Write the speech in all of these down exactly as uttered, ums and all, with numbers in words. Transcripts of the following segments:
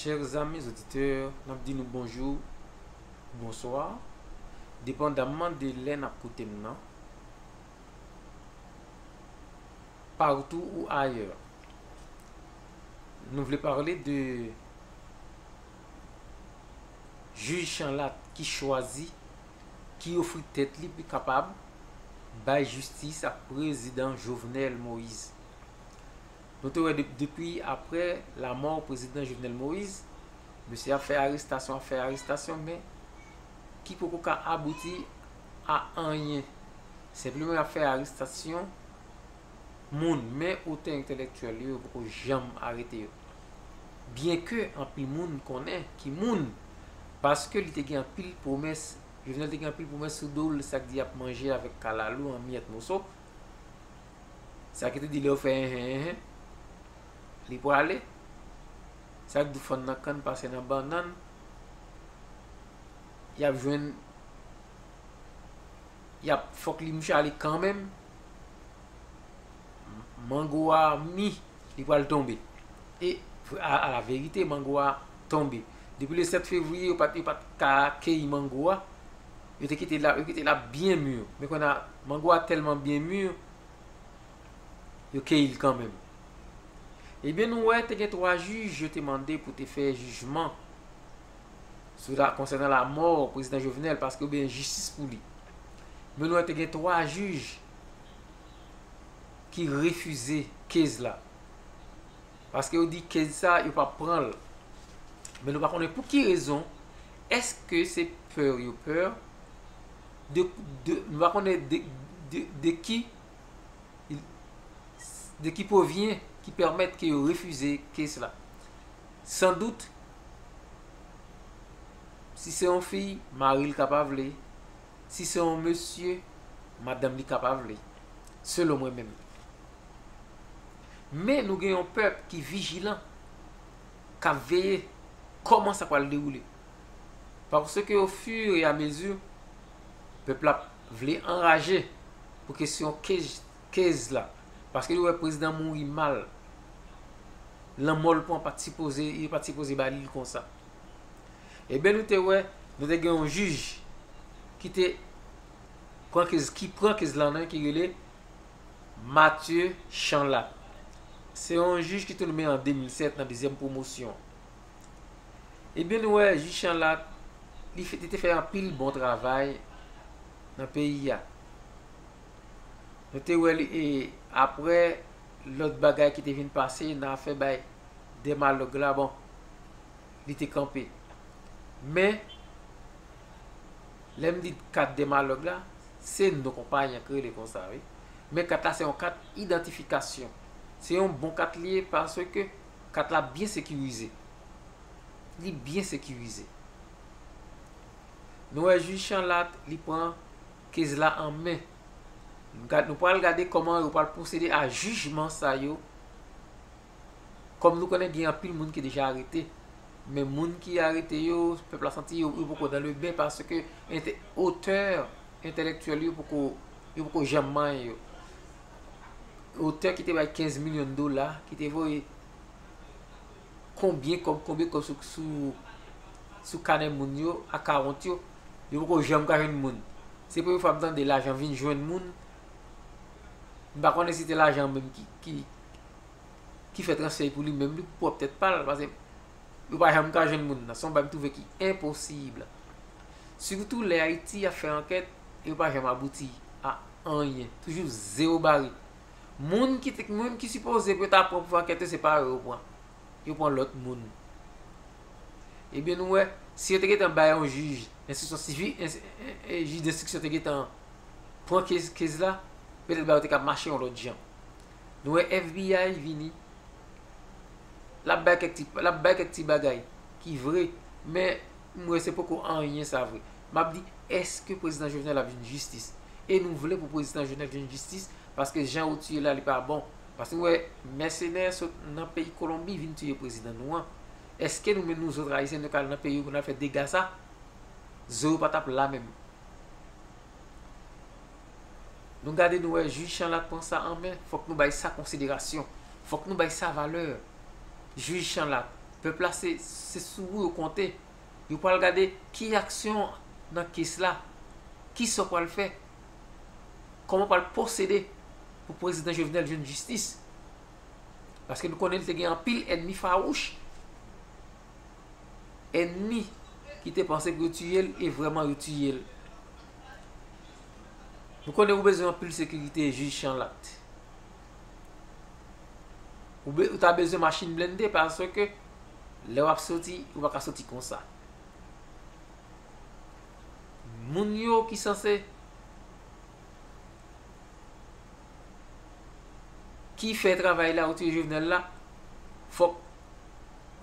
Chers amis auditeurs, n ap di nou bonjou, bonswa, depandamman de lè n ap koute m nan, partou ou ayè. Nou vle pale de jij Chanlat ki chwazi, ki ofri tèt li pou kapab bay jistis ak prezidan Jovenel Moïse. Nou te wè de- depi apre lanmò prezidan Jovenel Moïse, mesye ap fè arestasyon, ap fè arestasyon, men ki poko ka abouti a anyen. Senpleman, y ap fè arestasyon moun, men otè entèlektyèl yo, yo poko janm arete yo. Byenke anpil moun konnen ki moun, paske li te gen anpil pwomès, Jovenel te gen anpil pwomès sou do l, sa k di y ap manje avèk kalalou an miyèt moso. Sa ki te di lè yo fè enhen, enhen, li prale. Sa k di fann nan kann pase nan bannann, y ap jwenn, y ap, fòk li mouche ale kanmenm. Mango a mi, li pral tonbe. E a, a la verite, mango a tonbe. Depi le sèt fevriye, yo pa t, yo pa t ka keyi mango a. Yo te kite l la, yo kite l la byen mi. Men kounye a, mango a tèlman byen mi, yo keyi l kanmenm. Ebyen, nou wè, te gen twa jij yo te mande pou te fè jijman sou la, konsènan lanmò prezidan Jovenel, paske yo bezwen jistis pou li. Men nou wè, te gen twa jij ki refize kez la. Paske yo di kez sa, yo p ap pran l. Men nou pa konnen pou ki rezon. Èske se pè yo pè? De, de, nou pa konnen de, de, de ki, de ki pwovyen ki pèmèt ke yo refize kez la. Sandout, si se yon fi, mari l ka pa vle. Si se yon mesye, madanm li ka pa vle. Selon mwen menm. Men nou gen yon pèp ki vijilan, k ap veye kòman sa pral dewoule. Paske o fur e a mezi, pèp la vle anraje pou kesyon kez, kez la. Paske li wè prezidan mouri mal. Lanmò l pran pa t sipoze, li pa t sipoze ba li l konsa. Ebyen, nou te wè, nou te gen yon jij ki te pran kez, ki pran kez la nan, ki rele Mathieu Chanlat. Se yon jij ki te nonmen an de mil sèt nan dezyèm pwomosyon. Ebyen, nou wè, jij Chanlat, li fè, li te fè anpil bon travay nan peyi a. Nou te wè li, e, apre lòt bagay ki te vin pase nan afè bay dèmalòg la, bon, li te kanpe. Men, lè m di kat dèmalòg la, se non konpayi an k rele konsa, wi. Men kat la se yon kat idantifikasyon. Se yon bon kat li ye paske kat la byen sekirize. Li byen sekirize. Nou wè jij Chanlat, li pran kez la an men. Nou gad, nou pral gade kòman yo pral pwosede a jijman sa yo. Kòm nou konnen gen anpil moun ki deja arete. Men moun ki arete yo, pèp la santi yo, yo poko dans le bain paske ente-, otè entèlektyèl yo poko, yo poko janm manyen yo. Otè ki te bay kenz milyon dola, ki te voye konbyen kòb, konbyen kòb sou, sou, sou kanè moun yo, akawont yo, yo poko janm ka jwenn moun. Se premye fwa m tande lajan vin jwenn moun. M pa konnen si te lajan menm ki, ki, ki fè transfè pou li menm, li pwòp tèt pa l, paske yo pa janm ka jwenn moun nan. Se yon bagay m twouve ki enposib. Sitou lè Ayiti ap fè ankèt, yo pa janm abouti a anyen. Toujou zewo bare. Moun ki te, moun ki sipoze pou yo ta pran pou fè ankèt yo, se pa yo yo pran. Yo pran lòt moun. Ebyen, nou wè, si yo te gentan bay yon jij enstriksyon sivi, ens-, e, e, jij denstriksyon te gentan pran kez, kez la, petèt bagay yo te ka mache yon lòt jan. Nou wè F B I vini, l ap bay kèk ti, l ap bay kèk ti bagay ki vre, men m wè se poko anyen sa vre. M ap di, èske prezidan Jovenel ap jwenn jistis? E nou vle pou prezidan Jovenel jwenn jistis, paske jan yo tiye la, li pa bon. Paske nou wè mèsenè sot nan peyi Kolonbi vin tiye prezidan nou an. Èske nou menm nou zòt Ayisyen nou ka al nan peyi yo pou n al fè dega sa? Zo yo pa t ap la menm. Nou gade nou wè jij Chanlat pran sa an men, fòk nou bay sa konsiderasyon. Fòk nou bay sa valè. Jij Chanlat, Pèp la se, se sou ou yo konte. Yo pral gade ki aksyon nan kes la, ki sa w pral fè, kòman w pral pwosede pou prezidan Jovenel jwenn jistis. Paske nou konnen li te gen anpil ènmi fawouch. Ènmi ki te panse pou yo tiye l e vrèman yo tiye l. Nou konnen ou bezwen anpil sekirite, jij Chanlat. Ou, be, ou ta bezwen machin blende paske lè w ap soti, ou pa ka soti konsa. Moun yo ki sanse, ki fè travay la, ou tiye Jovenel la, fòk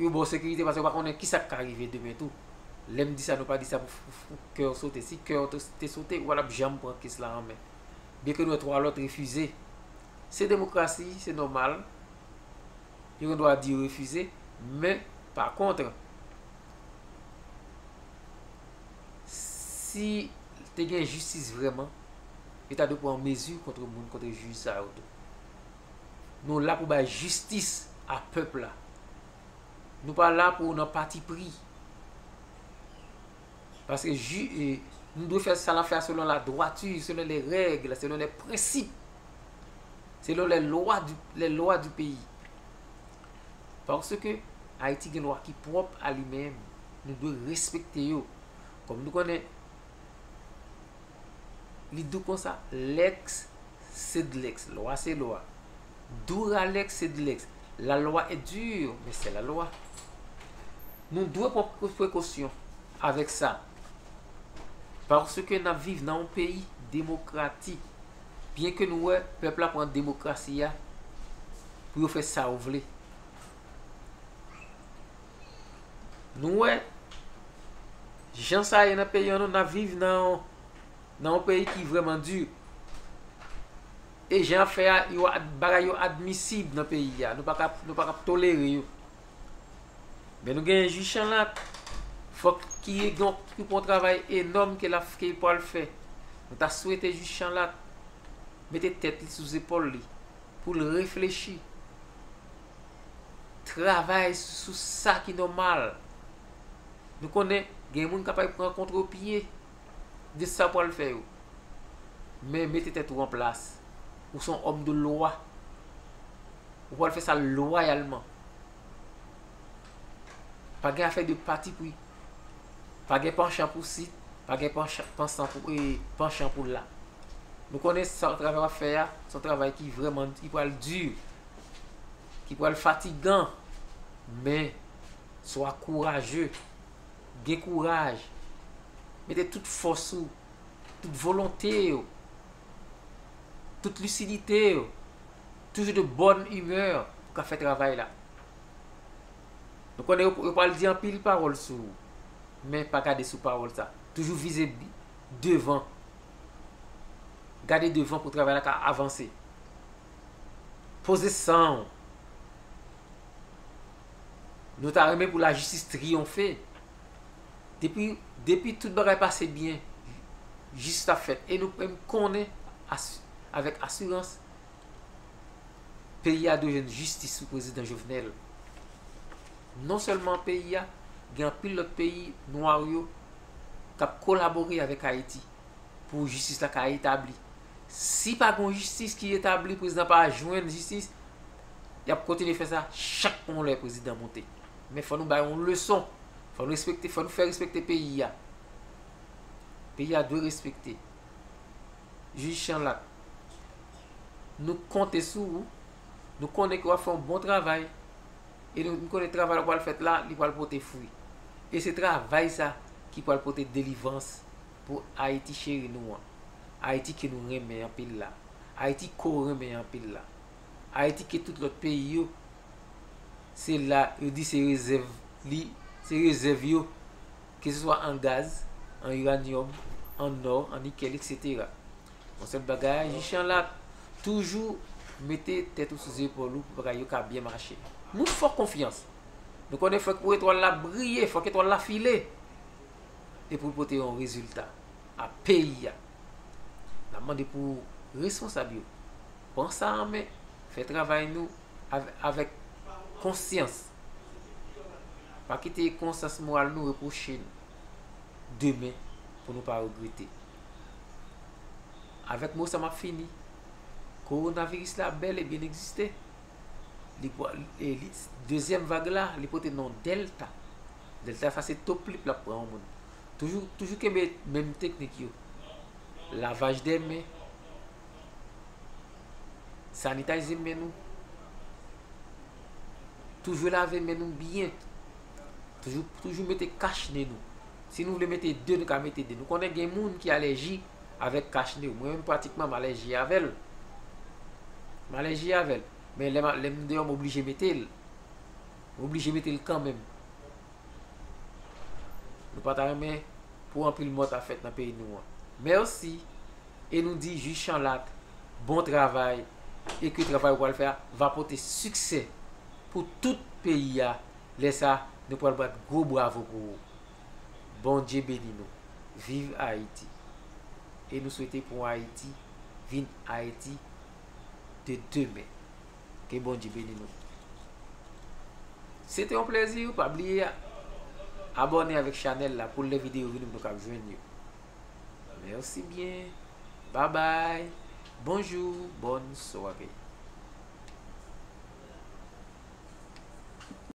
yo ba w sekirite paske ou pa konnen ki sa k ka rive demen tou. Lè m di sa, nou pa di sa pou, pou, pou kè w sote. Si kè w te, te sote, ou pa t ap janm pran kes la an men. Byenke nou wè twa lòt refize. Se demokrasi, se nòmal. Yo gen dwa di yo refize, men, pa kont, si te gen jistis vrèman, yo ta dwe pran mezi kont moun, kont jij sa yo tou. Nou la pou bay jistis a pèp la. Nou pa la pou nan patipri. Paske ji, e, nou dwe fè sa n ap fè a selon ladwati, selon les règles, selon les principes, selon les lois du, les lois du pays. Paske Ayiti gen lwa ki pwòp a li menm. Nou dwe respekte yo. Kòm nou konnen, li di w konsa, lex sed lex, lwa se lwa. Dura lex sed lex, la loi est dure, mais c'est la loi. Nou dwe pran pre-, prekosyon avèk sa. Paske n ap viv nan yon peyi demokratik. Byenke nou wè pèp la pran demokrasi a pou yo fè sa yo vle. Nou wè jan sa ye nan peyi an nou, n ap viv nan yon, nan yon peyi ki vrèman di. E jan y ap fè a, yo ad-, bagay yo admisib nan peyi a. Nou pa ka, nou pa ka tolere yo. Men nou gen jij Chanlat, fòk ki gen, ki pran yon travay enòm ke l ap, ke l pral fè. Nou ta swete jij Chanlat mete tèt li sou zepòl li pou l reflechi, travay sou sa ki nòmal. Nou konnen gen moun k ap pran kontrepye de sa w pral fè yo. Men mete tèt ou an plas. Ou se yon òm de lwa. Ou pral fè sa lwayalman. Pa gen afè de patipri. Pa gen panchan pou sit, pa gen panchan, panchan pou, e, panchan pou la. Nou konnen sa travay w ap fè a, se yon travay ki vrèman, ki pral di, ki pral fatigan. Men, swa kouraje, gen kouraj, mete tout fòs ou, tout volonte w, tout lisidite w, toujou de bòn imè pou ka fè travay la. Nou konnen yo, yo pral di anpil pawòl sou ou, men pa gade sou pawòl sa. Toujou vize bi-, devan. Gade devan pou travay la ka avanse. Poze san w. Nou ta renmen pou lajistis triyonfe. Depi, depi tout bagay pase byen, jistis ap fèt. E nou menm konnen as-, avèk asirans, peyi a dwe jwenn jistis sou prezidan Jovenel. Non sèlman peyi a, gen anpil lòt peyi nwa yo k ap kolabore avèk Ayiti pou jistis la ka etabli. Si pa gen jistis ki etabli, prezidan pa jwenn jistis, y ap kontinye fè sa chak yon lè prezidan monte. Men fò nou bay yon leson. Fò nou respekte, fò nou fè respekte peyi a. Peyi a dwe respekte. Jij Chanlat, nou konte sou ou. Nou konnen ke w ap fè yon bon travay. E nou, nou konnen travay la pral fèt la, li pral pote fwi. E se travay sa ki pral pote delivrans pou Ayiti cheri nou an. Ayiti ke nou renmen anpil la. Ayiti ke w renmen anpil la. Ayiti ke tout lòt peyi yo, se la, yo di se rezèv li, se rezèv yo, keseswa an gaz, an iranyòm, an nò, an nikèl, etsetera. Yon sèl bagay, jij Chanlat, toujou mete tèt ou sou zepòl ou pou bagay yo ka byen mache. Nou fè w konfyans. Nou konnen fòk pou etwal la briye, fòk etwal la file. E pou l pote yon rezilta a peyi a. N ap mande pou responsab yo pran sa an men, fè travay nou avè-, avèk konsyans. Pa kite konsyans moral nou repwoche nou demen pou nou pa regrete. Avèk mo sa m ap fini. Kowonaviris la bèl e byen egziste. Li, li, dezyèm vag la, li pote non Delta. Delta sa se toplip l ap pran yon moun. Toujou, toujou kenbe menm teknik yo. Lavaj de men. Sanitize men nou. Toujou lave men nou byen. Toujou, toujou mete kach ne nou. Si nou vle mete de, nou ka mete de. Nou konnen gen moun ki alèji avèk kach ne yo. Mwen menm pratikman m alèji avè l. M alèji avè l. Men lè m, lè m deyò, m oblije mete l. M oblije mete l kanmenm. Nou pa ta renmen pou anpil mò ta fèt nan peyi nou an. Mèsi. E nou di Jij Chanlat, bon travay, e ke travay ou pral fè a va pote siksè pou tout peyi a. Lè sa, nou pral bat gwo bravo pou ou. Bondye beni nou. Viv Ayiti. E nou swete pou Ayiti vin Ayiti de demen. Ke Bondye beni nou. Se te yon plezi. Pa bliye abòne avèk chanèl la pou lè videyo vini pou nou kab jwenn yo. Mèsi byen. Babay. Bonjou. Bòn sware.